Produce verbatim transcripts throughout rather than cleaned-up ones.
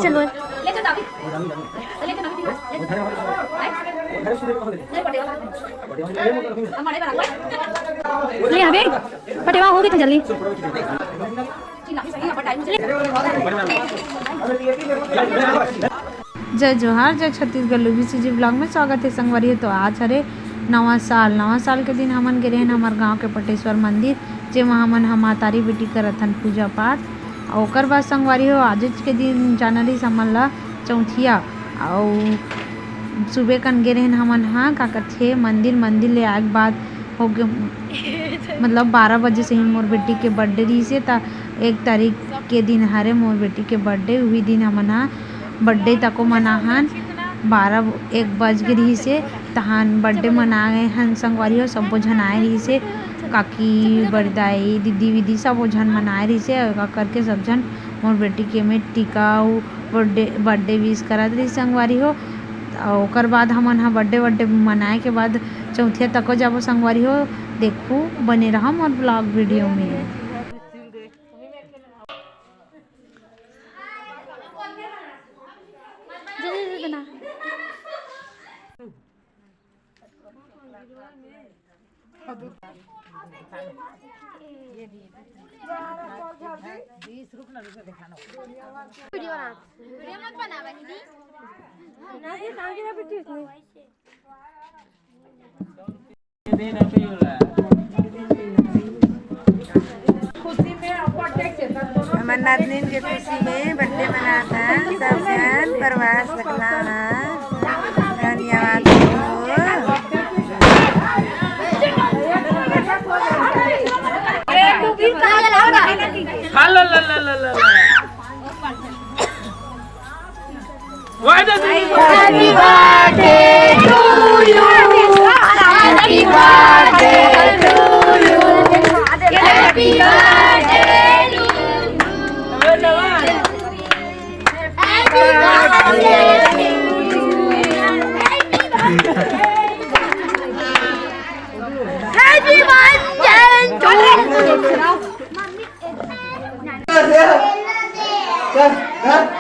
चलो। ले अबे, पटेवा हो गई तो जल्दी। जय जोहार, जय छत्तीसगढ़, लुबी सीजी vlog में स्वागत है संगवारी हो। तो आज हरे नवा साल, नवा साल के दिन हमन गे रहेन हमर गांव के पटेश्वर मंदिर, जेमा हमन ह मातारी बेटी करत हन पूजा पाठ। अउ ओकर बाद संगवारी हो, आजेच के दिन जानल रहिस हमन ला चौथिया, अउ सुबह कन गे रहेन हमन ह, का कथे, मंदिर, मंदिर ले आए के बाद हो गे, मतलब बारह बजे से ही मोर बेटी के birthday रहिस हे, त एक तारीख के दिन हरे मोर बेटी के birthday, उही दिन हमन ह birthday तको मनाहन। बारह एक बज गे रहिस हे, तहान birthday मनाए हन संगवारी हो, सब्बो झन आए रहिस हे, काकी, बड़दाई, दीदी, वीदी सबो झन मनाए रहिस हे। एका करके सब झन मोर बेटी के में टीका अउ birthday, birthday wish करत रहिस संगवारी हो। अउ ओकर बाद हमन ह birthday वर्डे मनाए के बाद चौथिया तको जाबो संगवारी हो। देखू, बने रहा मोर vlog video में। जल्दी, जल्दी बना। वीडियो बना। वीडियो मत बनावा दीदी। ना, ये सांगे ना पिट्टी उसने। हमर नातनीन के खुशी में birthday मनात हन सब झन प्रवास सकला ह। धन्यवाद हो। Happy birthday to you. Happy birthday to you. Happy birthday to you. Happy birthday to you. Happy birthday to you.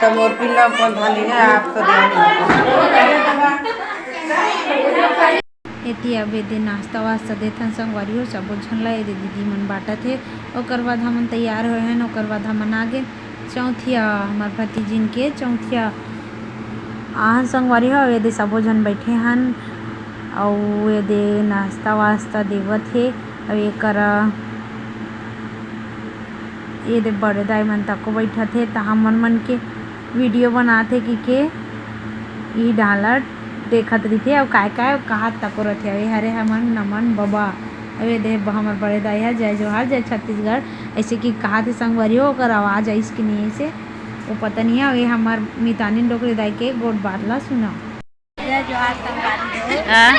त मोर पिल्ला अपन धली है, आप तो ध्यान रखो। एती अब एदे नाश्ता वास्ता देथन संगवारी हो, सबो झन ला एदे दीदी मन बांटत हे। ओकर बाद हमन तैयार होए हन, ओकर बाद हमन आ गेन चौथिया, हमर भतीजिन के चौथिया आहन संगवारी हो। एदे सबो झन बैठे हन, अउ एदे नाश्ता वास्ता देवत हे। अउ एकरा एदे बड़े दाई मन तको बइठत हे, त हमन मन के वीडियो बनात हे कहिके ई डालत देखत रहिथे। अउ काय काय कहात तको रहिथे। अउ ए हरे हमन नमन बबा। अउ एदे हमर बड़े दाई ह, जय जोहार, जय छत्तीसगढ़, अइसे कि कहात हे संगवारी हो, ओकर आवाज आइस कि नहीं अइसे, वो पता नहीं है। अउ ए हमर मितानिन डोकरी दाई के गोठ बात ला सुना। जय जोहार संगवारी हो। हाँ।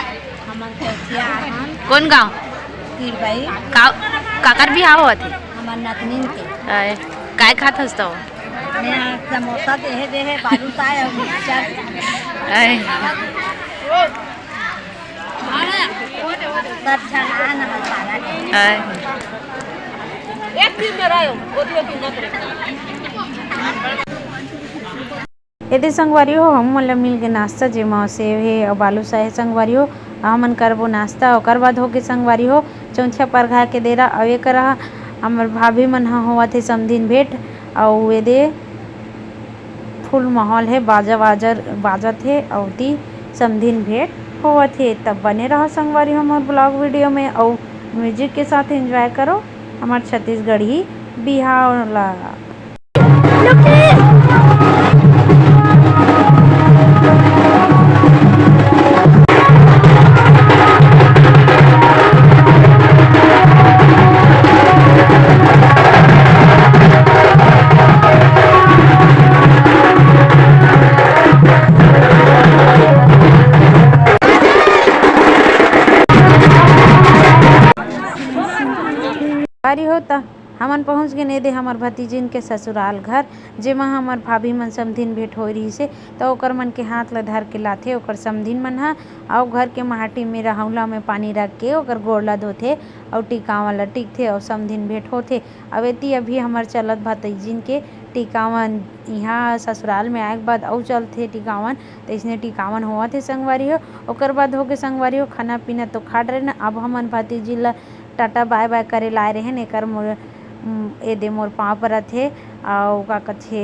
हमन चौथिया आहन। कौन गाँव? तिरबई। का-, काकर बिहाव होवत हे? हमर नतनीन के। आय, काय खात हस तव? मैं समोसा देहे, देहे, बालूशाह अउ मिक्सचर। आय। सब झन आन हमर पारा के। आय। एक दिन में रहो, वो दिन मत रहो। एदे संगवारी हो, हम मन ल मिल गे नाश्ता, जेमा सेव हे अउ बालूशाह हे संगवारी हो। हमन करबो नाश्ता, ओकर बाद होगे संगवारी हो चौथिया परघाए के देरा। अउ एकरा हमर भाभी मन ह होवत हे समधिन भेंट। अउ एदे full माहौल हे, बाजा वाजा बाजत हे, अउ ओती समधिन भेंट होवत हे। तब बने रहो संगवारी हो मोर vlog video में, अउ music के साथ enjoy करो हमर छत्तीसगढ़ी बिहाव ला। अरे हो त हमन पहुँच गेन एदे हमर भतीजिन के ससुराल घर, जेमा हमर भाभी मन समधिन भेंट होए रहिसे, त ओकर मन के हाथ ल धर के लाथे ओकर समधिन मन ह, अउ घर के माटी में रहौला में पानी रख के ओकर गोड़ ल धोथे, अउ टिकावन ल टिकथे, अउ समधिन भेंट होथे। अब एती अभी हमर चलत भतीजिन के टिकावन, इहाँ ससुराल में आए के बाद अउ चलथे टिकावन, त इसने टिकावन होवत हे संगवारी हो। ओकर बाद होगे संगवारी हो, खाना पीना तो खा डरे न, अब हमन भतीजी ल टाटा बाय बाय करे लाए रहेन। एकर मोर, उम, एदे मोर पाँव परत हे। अउ का कथे,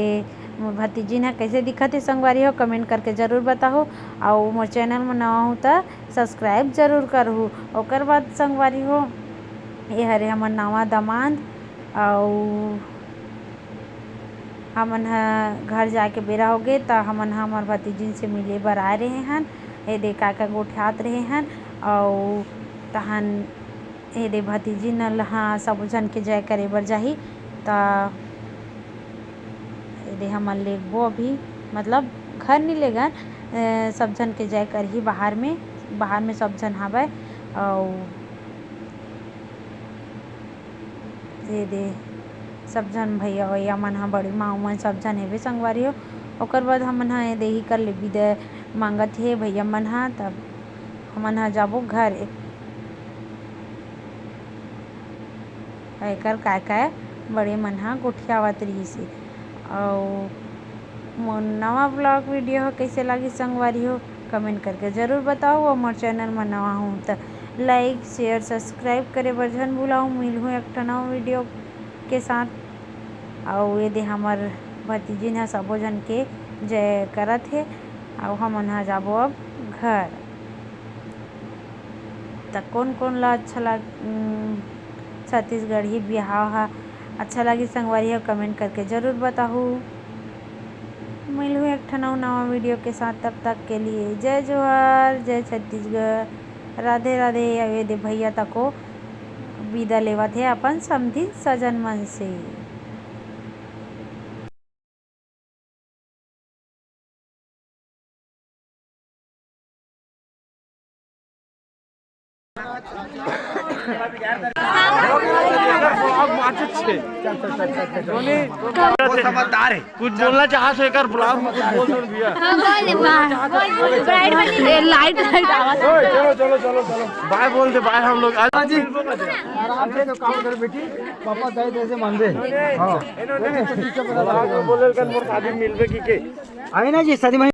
मोर भतीजिन ह कइसे दिखत हे संगवारी हो, कमेंट करके जरूर बताहू। अउ मोर चैनल म नवा हूँ त सब्सक्राइब जरूर करहू। ओकर बाद संगवारी हो, ए हरे हमर नवा दमांद, अउ हमन ह घर जाए के बेरा होगे, त हमन ह हमर भतीजिन से मिले बर आए रहे हन। एदे का का गोठियात रहे हन, अउ तहन एदे भतीजिन ल ह सबो झन के जय करे बर जाही। त एदे हमन लेगबो अभी, मतलब घर नी लेगन, अ, सब झन के जय करही बाहर में, बाहर में सब झन हावय। अउ एदे सब झन भैया वैया मन ह, बड़ी माँ मन सब झन हेबे संगवारी हो। ओकर बाद हमन ह एदे ही कर ले बिदा मांगत हे भैया मन ह, तब हमन ह जाबो घर। एकर काय काय बड़े मन ह गोठियावत रिहिस हे। अउ मोर नवा vlog video ह कइसे लागिस संगवारी हो, कमेंट करके जरूर बताओ। अउ मोर चैनल म नवा हूँ त लाइक, शेयर, सब्सक्राइब करे बर झन भुलाओ। मिलहूँ एक ठो नवा वीडियो के साथ। अउ एदे हमर भतीजिन ह सबो झन के जय करत हे, अउ हमन ह जाबो अब घर। त कोन कोन ला अच्छा लाग, उम, छत्तीसगढ़ी बिहाव ह अच्छा लागिस संगवारी हो, कमेंट करके जरूर बताहू। मिलहूँ एक ठन अउ नवा वीडियो के साथ, तब तक के लिए जय जोहार, जय छत्तीसगढ़, राधे राधे। अउ एदे भैया तको बिदा लेवत हे अपन समधी सजन मन से। वो समझदार है। कुछ बोलना चाहत हो एकर vlog में, कुछ बोल दो भैया। हाँ, बोल दे, वाह, बोल, बोल, bright बनी। ए, light, light आवाज। ओए, चलो, चलो, चलो, चलो। बाय बोल दे, बाय हम लोग। आज जी। आराम से जो काम करो बेटी, पापा दे दे से मान दे। हाँ। बोले कन मोर शादी मिलबे की के? आए ना जी, शादी में